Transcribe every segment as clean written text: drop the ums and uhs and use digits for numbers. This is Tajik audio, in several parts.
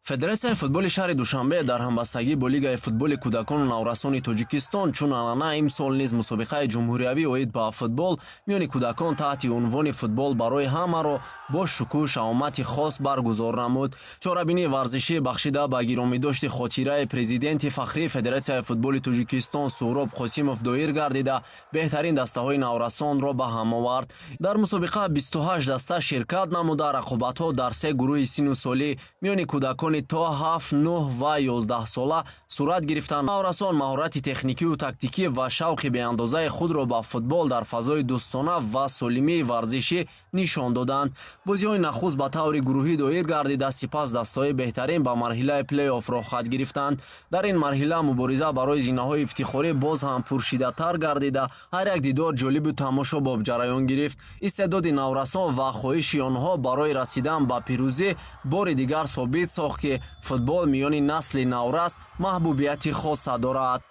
Федератсияи футболи шаҳри Душанбе дар ҳамбастагӣ бо Лигаи футболи кӯдакону наврасони Тоҷикистон чун анъана имсол низ мусобиқаи ҷумҳуриявӣ оид ба футбол миёни кӯдакон таҳти унвони «Футбол барои ҳамаро» бо шукӯҳу шаҳомати хос баргузор намуд. Чорабинии варзишӣ бахшида ба гиромидошти хотираи президенти фахрии Федератсияи футболи Тоҷикистон Суҳроб Қосимов доир гардида, беҳтарин дастаҳои наврасонро ба ҳам овард. Дар мусобиқа 28 даста ширкат намуда, рақобатҳо дар се гурӯҳи синну солӣ миёни кӯдакони то 7, 9 ва 11 сола сурат гирифтанд. Наврасон маҳорати техникию тактикӣ ва шавқи беандозаи худро ба футбол дар фазои дӯстона ва солимии варзишӣ нишон доданд. Бозиҳои нахуст ба таври гурӯҳӣ доир гардида, сипас дастаҳои беҳтарин ба марҳилаи плей-офф роҳхат гирифтанд. Дар ин марҳила мубориза барои зинаҳои ифтихорӣ боз ҳам пуршиддаттар гардида, ҳар як дидор ҷолибу тамошобоб ҷараён гирифт. Истеъдоди наврасон ва хоҳиши онҳо барои расидан ба пирӯзӣ бори дигар собит сохт, ки футбол миёни насли наврас маҳбубияти хоса дорад.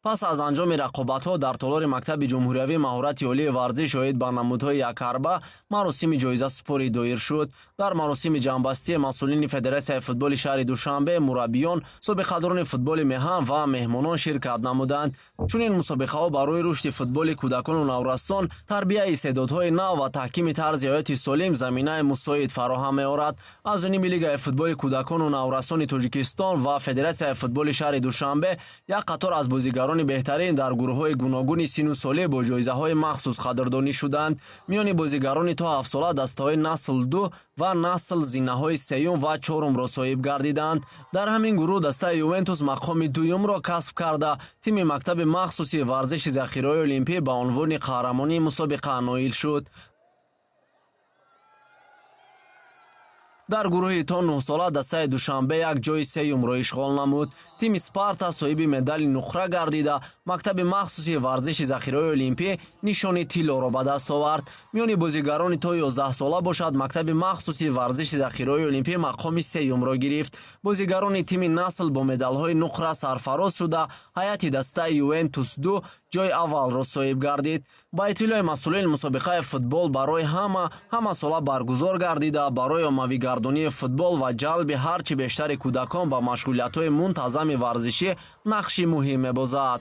Пас аз анҷоми рақобатҳо дар толори мактаби ҷумҳуриявии маҳорати олии варзиш оид ба намудҳои якҳарба маросими ҷоизасупорӣ доир шуд. Дар маросими ҷамъбастӣ масъулини Федератсияи футболи шаҳри Душанбе, мураббиён, собиқадорони футболи меҳан ва меҳмонон ширкат намуданд. Чунин мусобиқаҳо барои рушди футболи кӯдакону наврасон, тарбияи истеъдодҳои нав ва таҳкими тарзи ҳаёти солим заминаи мусоид фароҳам меорад. Аз ҷониби Лигаи футболи кӯдакону наврасони Тоҷикистон ва Федератсияи футболи шаҳри Душанбе як қатор аз бозигарони беҳтарин дар гурӯҳҳои гуногуни синну солӣ бо ҷоизаҳои махсус қадрдонӣ шуданд. Миёни бозигарони то 7сола дастаҳои Насл 2 ва Насл зинаҳои сеюм ва чорумро соҳиб гардиданд. Дар ҳамин гурӯҳ дастаи Ювентус мақоми дуюмро касб карда, тими мактаби махсуси варзиши захираҳои олимпӣ ба унвони қаҳрамонии мусобиқа ноил шуд. Дар гурӯҳи то 9сола дастаи Душанбе як ҷои сеюмро ишғол намуд. Тими Спарта соҳиби медали нуқра гардида, мактаби махсуси варзиши захираҳои олимпӣ нишони тиллоро ба даст овард. Миёни бозигарони то 11сола бошад, мактаби махсуси варзиши захираҳои олимпӣ мақоми сеюмро гирифт. Бозигарони тими Насл бо медалҳои нуқра сарфароз шуда, ҳайати дастаи Ювентус 2 ҷои аввалро соҳиб гардид. Ба иттилои масъулин, мусобиқаи «Футбол барои ҳама» ҳамасола баргузор гардида, барои оммавигардонии футбол ва ҷалби ҳарчи бештари кӯдакон ба машғулиятҳои мунтазами варзишӣ нақши муҳим мебозад.